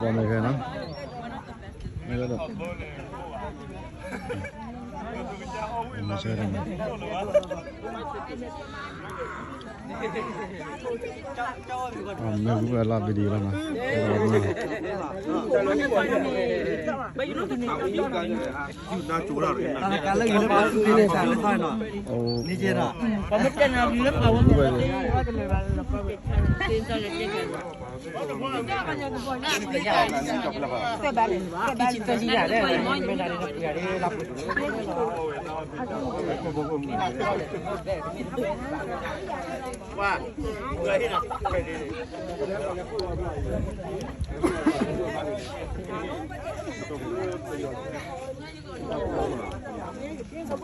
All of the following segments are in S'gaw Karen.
ဒီးမ့ၢ်ခဲနီၤ, မ့ၢ်လၢဒီး, မ့ၢ်ဆဲဒီးမ့ၢ်, မ့ၢ်ဝဲလီၤ video လီၤနီၤ,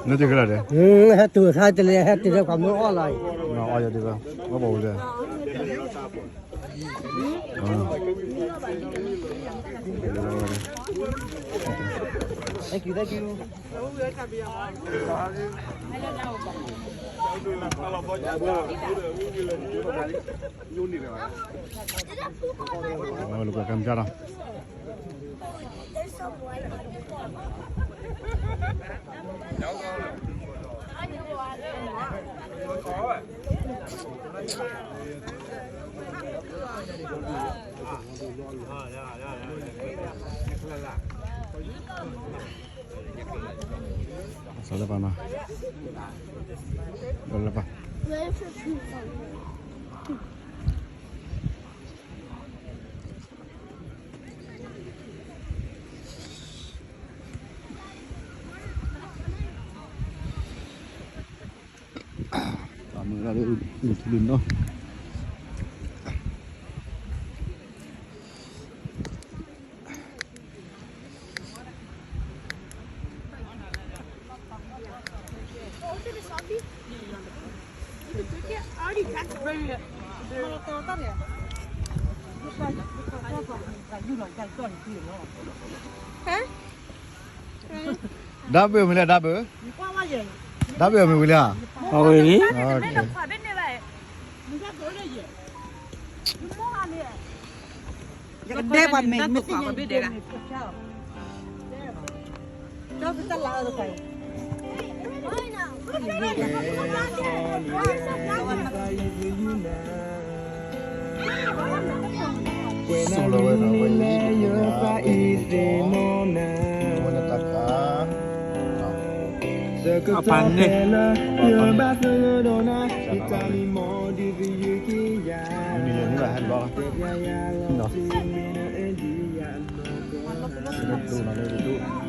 နတကလၢ်ဒဲး, ဟဲတုၤခါတလဲ ဟဲတုၤလၢပှၤမၢအီၣ်လီၤ, အီၣ်ယဒ်ဘၣ်, ဝဲပှၤဝဲလဲၣ်, Thank you, thank you. လၢကကမ်ပြတော့, စီၤလၢပၢ်မး, စီၤလၢပၢ်, မုၢ်လၢ်လၢအုၣ်ထူလံနီၤ. ဒါဘုးမ့ၢ်လဲၣ် ဒါဘုး, ဒါဘုးမ့ၢ်ဝံၤလံဧါ, အဝဲလံ, ယကဒဲပှၤမဲာ်မ့ၢ်သ့ၣ်ညါန့ၣ်, ဒီးပတၢ်လၢအသပှၢ်အံၤ စိလီၤဝဲနီၤ, ဝဲအံၤ, ဝဲနတၢ်ခါ, အပၢ်န့ၣ်, မုၢ်နံၤယဲၢ်နံၣ်ဘၣ်ဟဲလီၤ, နီၤ, လၢဒိၣ်နီၤ လၢဒိၣ်.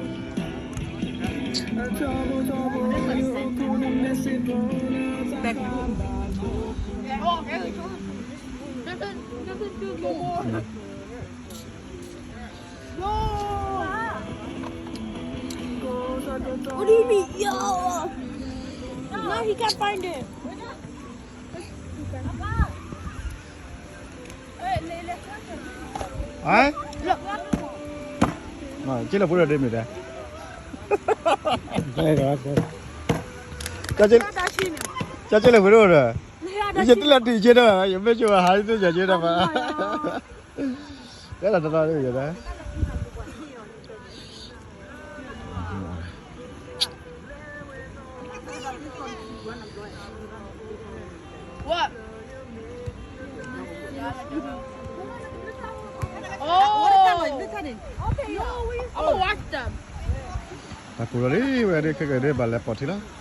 What do you mean, yo? No, he can't find it. က့လၢဖိဒိၣ်ဒ်မ့ၢ်ဒဲး, က့လၢဖိဒိၣ်ဒီး, ယတလၢတံၢ်က့ဒီး ယမ့ၢ်ကၠိဟးသ့ၣ်ယက့ဒီးဘၣ်, ကဲလီၤတရီတဂ့ၤဒဲး. What? Oh. I want to watch them. တၢ်ကိၢ်လီၤလံ ဝဲဒ်ခဲကဒ်ဘၣ်လဲၤပိာ်ထံလီၤ.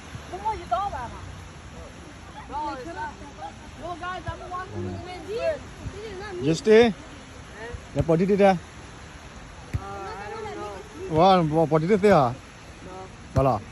Just stay. လဲၤပိာ်ထံတတဲ. ဝဲ ပိာ်ထံတသ့ဧါ. ဘၣ်လီၤ.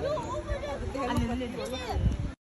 အလံၤလံၤ